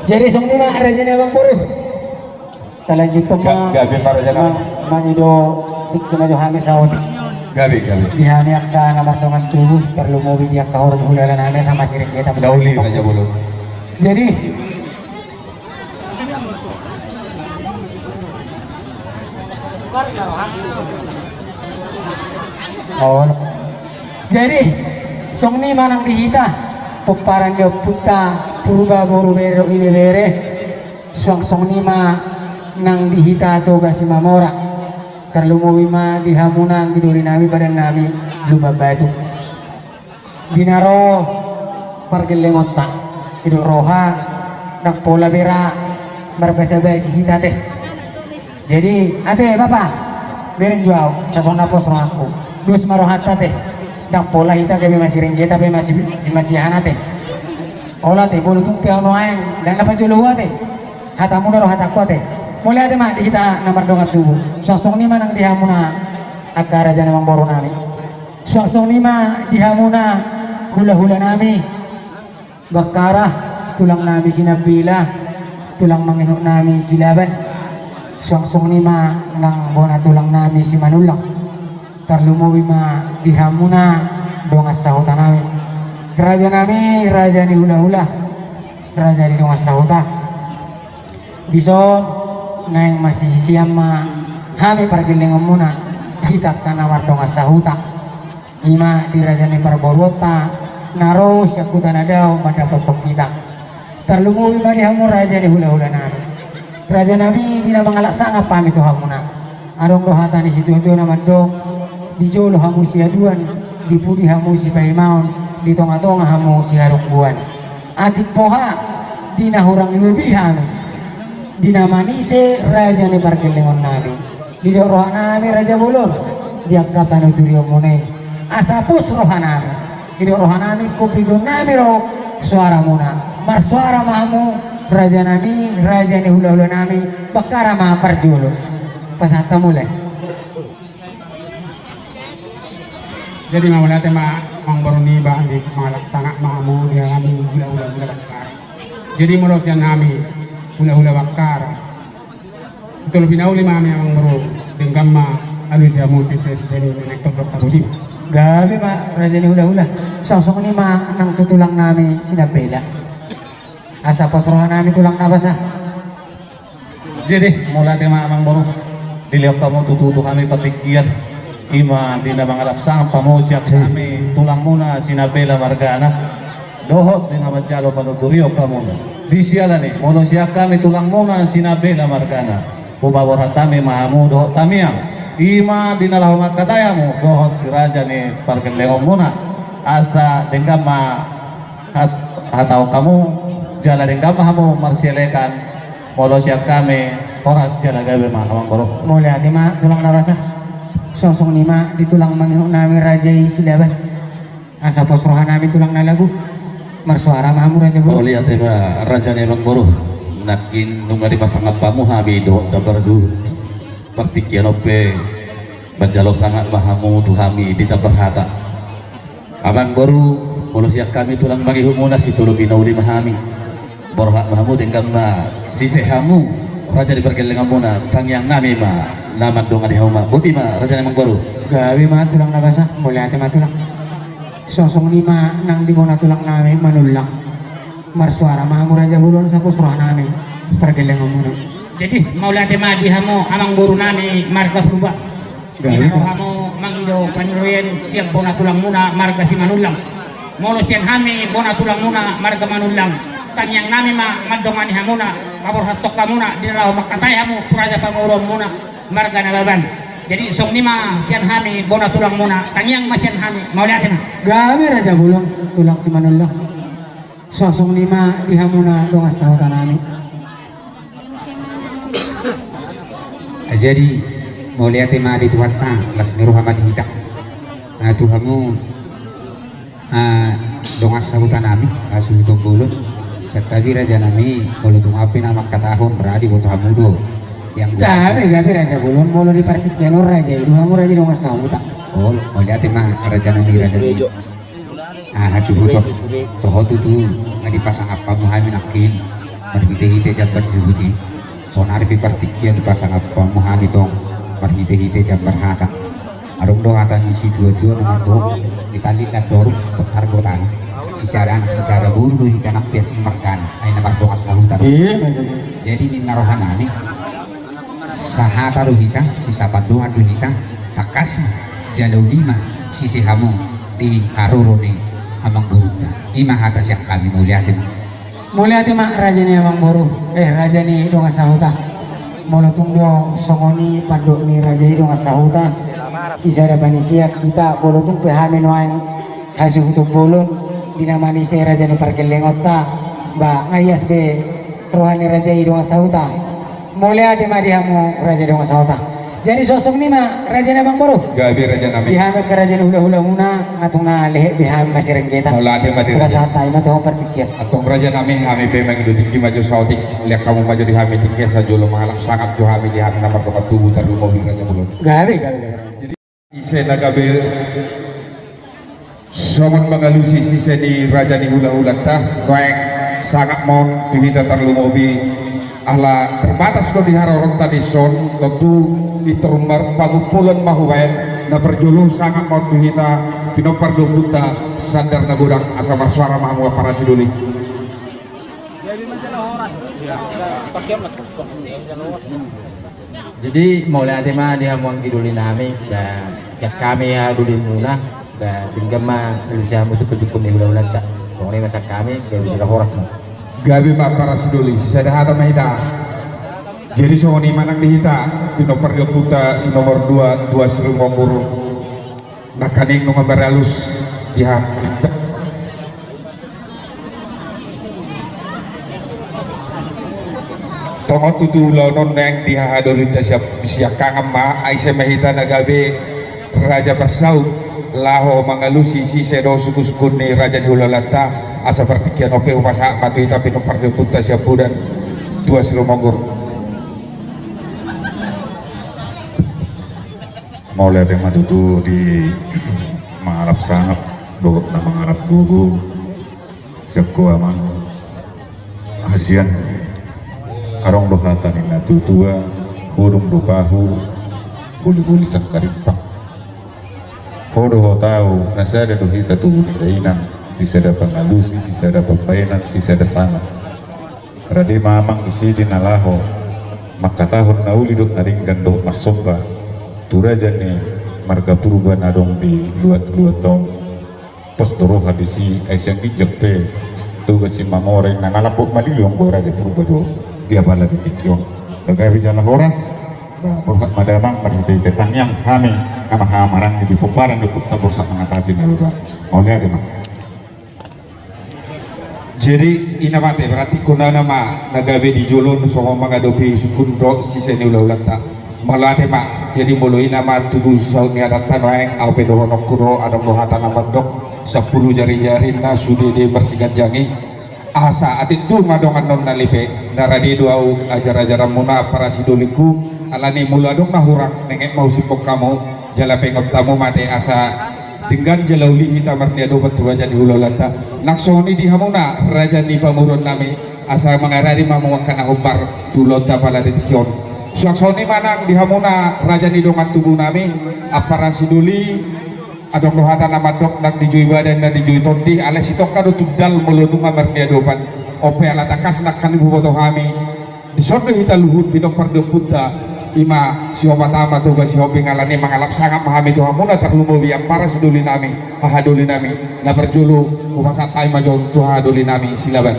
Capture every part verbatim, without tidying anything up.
Jadi songon i ma raja ni amangboru. Talanjuthon ma. Gabe ma raja nami. Mangido tingki ma jo hami saotik. Gabe, gabe. Di hami angka na mardongan tubu, tarlumobi di angka horong hulahula nami sama siring kita. Gauli raja bolon. Jadi Jadi songon i ma nang di hita pomparan ni ompunta Purba boru bere dohot ibebere. Suang songon i ma nang di hita Toga Simamora. Tarlumobi ma di hamu nang di doli nami padan nami Lumban Batu. Di na ro pargellengonta, didok roha ndang pola bera marbasabasi hita ate. Jadi ate bapa, bereng jo au, sasona pos rohangku. Dos ma rohanta ate. Ndang pola hita gabe masiringgeta pe masi masiahan ate. Olo ate, bolo tung pe au nuaeng ndang na pajolo hu ate. Hatamu do rohatangku ate. Mauliate ma di hita na mardongan tubu. Suang songon i ma nang di hamuna angka raja ni amangboru nami. Suang songon i ma di hamuna hulahula nami Bakkara, tulang nami Sinambela, tulang mangihut nami Silaban. Suang songon i ma nang bona tulang nami Simanullang. Tarlumobi ma di hamuna dongan sahuta nami. Raja nami, raja ni hulahula, raja ni dongan sahuta. Dison naeng masisisian ma hami pargellengonmuna, hita angka na mardongan sahuta. I ma di raja ni parboruonta na ro sian huta na dao mandapothon hita. Tarlumobi ma di hamu raja ni hulahula nami. Raja nami, di na mangalap sangap hami tu hamuna. Adong do hata ni situatua na mandok, di jolo hamu siaduan, di pudi hamu sipaimaon, di tongatonga hamu siharungguan. Atik poha di na hurang lobi hami, di na manise raja ni pargellengon nami. Didok roha nami raja bolon di angka panuturionmuna i. Asa pos roha nami. Didok roha nami, ingkon piga nami ro soaramuna. Marsoara ma hamu raja nami, raja ni hulahula nami, Bakkara ma parjolo. Pasahat hamu le. Jadi mauliate ma amangboru, niba andi mangalap sangap ma hamu di hami hulahula Bakkara. Jadi molo sian hami hulahula Bakkara, tu lobi na uli ma hami amangboru, denggan ma alusi hamu sise sise ni nenek tondok hamu di ma. Gabe ma raja ni hulahula. Suang songon i ma nang tu tulang nami Sinambela. Asa pos roha nami tulang na basa. Jadi mauliate ma amangboru, dilehon hamu tutu tu hami partingkian. I ma di na mangalap sangap hamu sian hami tulangmuna Sinambela margana, dohot di na manjalo panuturion hamu. Di siala ni i, molo sian hami tulangmuna Sinambela margana, hupaborhat hami ma hamu dohot tangiang. I ma di na laho mangkatai hamu dohot si raja ni pargellengonmuna. Asa denggan ma hat- hatahon hamu, jala denggan ma hamu marsielekan. Molo sian hami, horas jala gabe ma amangboru. Mauliate ma tulang na basa. Suang songon i ma di tulang mangihut nami raja i Silaban. Asa pos roha nami tulang na lagu. Marsoara ma hamu raja bolon. Mauliate ma raja ni amangboru. Nangkin nunga dipasangap hamu hami dohot dambar juhut. Partingkian on pe manjalo sangap ma hamu tu hami di jambar hata. Amangboru, molo sian hami tulang mangihutmuna, sitolopi na uli ma hami. Borhat ma hamu, denggan ma sise hamu, raja ni pargellengonmuna, tangiang nami ma na mandongani hamu ma. Boti ma raja ni amangboru. Gabe ma tulang na basa, mauliate ma tulang. Suang songon i ma nang di bona tulang nami Manullang. Marsoara ma hamu raja bolon, asa pos roha nami pargellengonmuna. Jadi mauliate ma di hamu amangboru nami marga Purba. Di na ro hamu mangido pangidoan sian bona tulangmuna marga Simanullang. Molo sian hami bona tulangmuna marga Manullang, tangiang nami ma mandongani hamuna, paborhathon hamuna di na laho mangkatai hamu tu raja pamoruonmuna marga Nababan. Jadi songon i ma sian hami bona tulangmuna, tangiang ma sian hami, mauliate ma. Gabe raja bolon tulang Simanullang. Suang songon i ma di hamuna dongan sahuta nami. Jadi mauliate ma di Tuhanta, las ni roha ma di hita. Nah, tu hamu, ah, dongan sahuta nami, ah, suhut bolon. Santabi raja nami, molo tung api na mangkatahon, berarti boto hamu do. Yang gabe, gabe raja bolon, molo di partingkian on raja i do hamu raja dongan sahuta. Oh, mauliate ma raja nami, raja nami. Ah, hasuhuton. Toho tutu, nga dipasangap hamu hami nangkin. Marhite-hite jambar juhut i, sonari pe partingkian dipasangap hamu hami tong, marhite-hite jambar hata. Adong do hata ni situatua na mandok, ditallik na doruk, botar gotana. Sisada anak, sisada boru do hita nang pe asing margana, ai na mardongan sahuta do. Iya, betul. Jadi ninna rohanami, sahata do hita, sisapandohan do hita, tangkas jala uli ma sise hamu di haroro ni amangborunta. I ma hata sian hami, mauliate ma. Mauliate ma raja ni amangboru, eh, raja ni dongan sahuta. Molo tung do songon i pandok ni raja i dongan sahuta, sisada panisian hita, molo tung pe hami nuaeng hasuhuton bolon di na manise raja ni pargellengonta, ba nga ias be roha ni raja i dongan sahuta. Mauliate ma di hamu raja dongan sahuta. Jadi songon i ma raja ni amangboru. Gabe rajanami. Di hami angka raja ni hulahulamuna, nga tung na lehet be hami masirenggetan. Mauliate ma di raja. Raja hata i ma tu hamu partingkian. Antong rajanami, hami pe mangido tingki ma jo saotik, lean hamu ma jo di hami tingki asa jolo mangalap sangap jo hami di hami na mardongan tubu tarlumobi raja bolon. Gabe, gabe, gabe. Jadi ise na gabe songon mangalusi sise ni raja ni hulahulanta, nuaeng sangap ma on tu hita tarlumobi, ala terbatas do di haroronta dison, tontu intor marpangumpulan ma hubaen. Na parjolo sangap ma on tu hita pinompar ni ompunta Sandar na godang, asa marsuara ma hamu ampara sidoli. Jadi mauliate ma di hamu anggi doli nami, ba sian hami haha dolimuna, ba denggan ma alusi hamu sungkunsungkun ni hulahulanta. Songon i ma sian hami, gabe jala horas ma. Gabe ma ampara sidoli, sisada hata ma hita. Jadi songon i ma nang di hita pinompar ni ompunta si nomor dua, Tua Sirumonggur. Nangkaning nunga maralus di hata. Tongon tutu ulaon on naeng di haha dolinta siap siangkangan ma, ai ise ma hita na gabe raja parsaut laho mangalusi sise dohot sungkunsungkun ni raja ni hulahulanta, asa partingkian on pe hupasahat ma tu hita pinompar ni ompunta siampudan Tua Sirumonggur. Mauliate ma tutu di mangalap sangap dohot na mangalap gogo. Sian ho amang hasian, adong do hata ni na tuatua, hudung do pahu, hulihuli sangkarimpang. Ho dohot ahu na sada do hita tubu ni dainang, sisada pangalusi, sisada pambaenan, sisada sangap. Rade ma amang disi di na laho mangkatahon na uli dohot na denggan dohot marsomba tu raja ni marga Purba na adong di luat-luat on. Pos do roha disi, ai sian ginjang pe Toga Simamora i, na ngalambok malili anggo raja Purba do di apala di tingki on. Ba gabe jala horas. Ba borhat ma damang, marhitehite tangiang hami na mahamaranggi di pomparan ni ompunta Borsak Mangatasi na loja. Mauliate ma. Jadi i ma ate, berarti hona nama na gabe di jolo songon mangadopi sungkun dohot sise ni hulahulanta. Mauliate ma. Jadi molo i nama tutu saut ni hatanta, nuaeng au pe dohononku do, adong do hata na mandok, sampulu jari-jari na sude-de marsiganjang i. Asa atik tu ma dongan on na lipe, na rade do au ajar-ajaranmuna parasidolingku, alani molo adong na hurang nenget ma husimbok hamu, jala pengot hamu ma ate asa denggan jala uli hita marniadopan tu raja ni hulahulanta. Nang songon i di hamuna raja ni pamoruon nami, asa mangaradi ma hamu angka na hombar tu ulaonta pala di tingki on. Suang songon i ma nang di hamuna raja ni dongan tubu nami, ampara sidoli, adong do hata na mandok nang dijou badan na dijou tondi, alai sitongka do tundal molo nunga marniadopan. On pe ala tangkas nangkaning huboto hami, dison do hita luhut pinompar ni ompunta, i ma Sihombing Tama Toga Sihombing, alani mangalap sangap ma hami tu hamuna tarlumobi ampara sidoli nami, haha doli nami. Na parjolo hupasahat hami ma jo tu haha doli nami Silaban.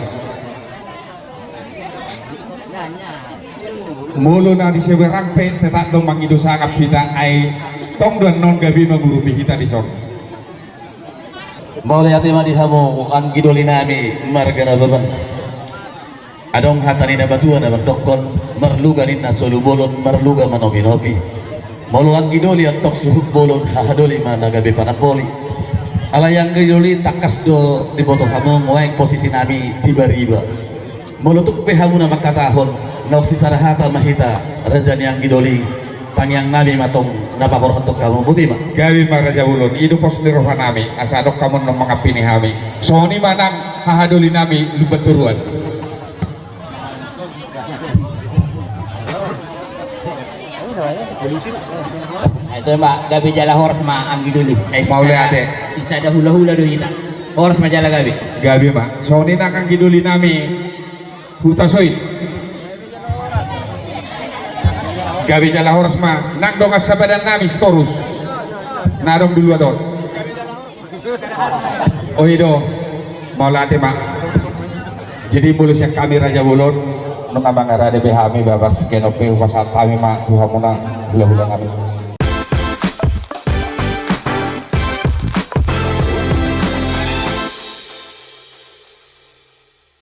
Molo na di Seberang pe tetap do mangido sangap hita, ai tong do annon gabe mangurupi hita dison. Mauliate ma di hamu anggi doli nami marga Nababan. Adong hata ni na matua na mandokkon, marluga ninna solu bolon, marluga manopi-nopi. Molo anggi doli antong suhut bolon, haha doli ma na gabe panamboli. Alai anggi doli tangkas do diboto hamu, nuaeng posisi nami tiba-riba. Molo tung pe hamuna mangkatahon, naung sisada hata ma hita, raja ni anggi doli, tangiang nami ma tong na paborhathon hamu, boti ma. Gabe ma raja bolon, i do pos ni roha nami, asa adong hamu annon mangampingi hami. Songon i ma nang haha doli nami Lumban Toruan. Itu ma gabe jala horas ma anggi doli. Mauliate. Sisada hula-hula do hita. Horas ma jala gabe. Gabe ma. Songon i nang anggi doli nami. Huta Soit. Gabe jala horas ma nang dongan sabadan nami Sitorus na adong di luat on. O i do, mauliate ma. Jadi molo sian hami Raja Bolon, nunga mangarade be hami, babar tingki on pe hupasahat hami ma tu hamuna hula-hula nami.